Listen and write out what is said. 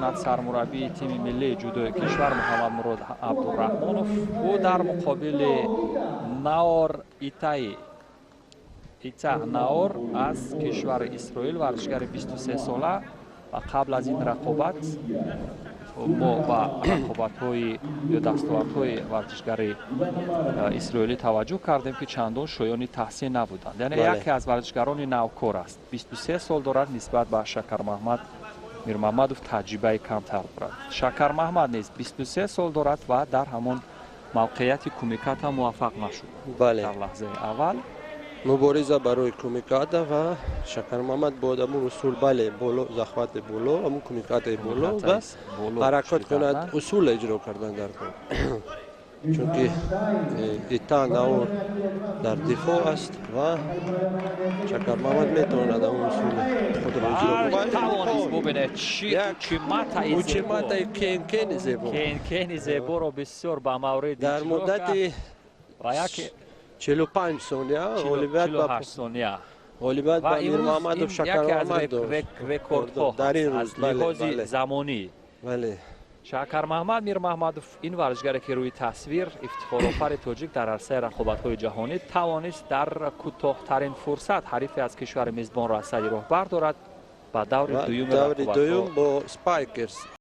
мекунад сармураббии тими миллии ҷудои кишвар Муҳаммадмурод Абдураҳмонов. Ӯ дар муқобили Наор Итаи, Итаҳ Наор аз кишвари Исроил, варзишгари 23 сола. Ва қабл аз ин рақобат мо ба рақобатҳои ё дастовардҳои варзишгари исроилӣ таваҷҷӯҳ кардем, ки чандон шоёни таҳсин набуданд. Яъне яке аз варзишгарони навкор аст, 23 сол дорад, нисбат ба Шакармаҳмад Мирмаҳмадов таҷрибаи камтар дорад. Шакармаҳмад низ 23 сол дорад ва дар ҳамон мавқеияти кумиката муваффақ нашуд дар лаҳзаи аввал. Мубориза барои кумиката ва Шакармаҳмад бо амун усул, бале, боло, захвати боло, амун кумикатаи боло ва ҳаракат кунад, усул иҷро кардан дар кор, чунки Ита Наор дар дифоъ аст ва Шакармаҳмад метавонад амун усули худро иҷро. Тавонист, бубинед, чи учиматаи. Учиматаи кенкени зебо. Кенкени зеборо бисёр ба маврид. Дар муддати ва яке 45 сония ғолибият ба сония. Ғолибият ба Мирмаҳмадов Шакармаҳмад. Рекордҳо дар ин аз рӯз лиҳози замонӣ. Бале. Шакармаҳмад Мирмаҳмадов, ин варзишгаре ки рӯи тасвир, ифтихорофари тоҷик дар арсаи рақобатҳои ҷаҳонӣ, тавонист дар кӯтоҳтарин фурсат ҳарифе аз кишвари мизбонро аз сари роҳ бардорад, ба даври дуюми даври дуюм бо спайкерс.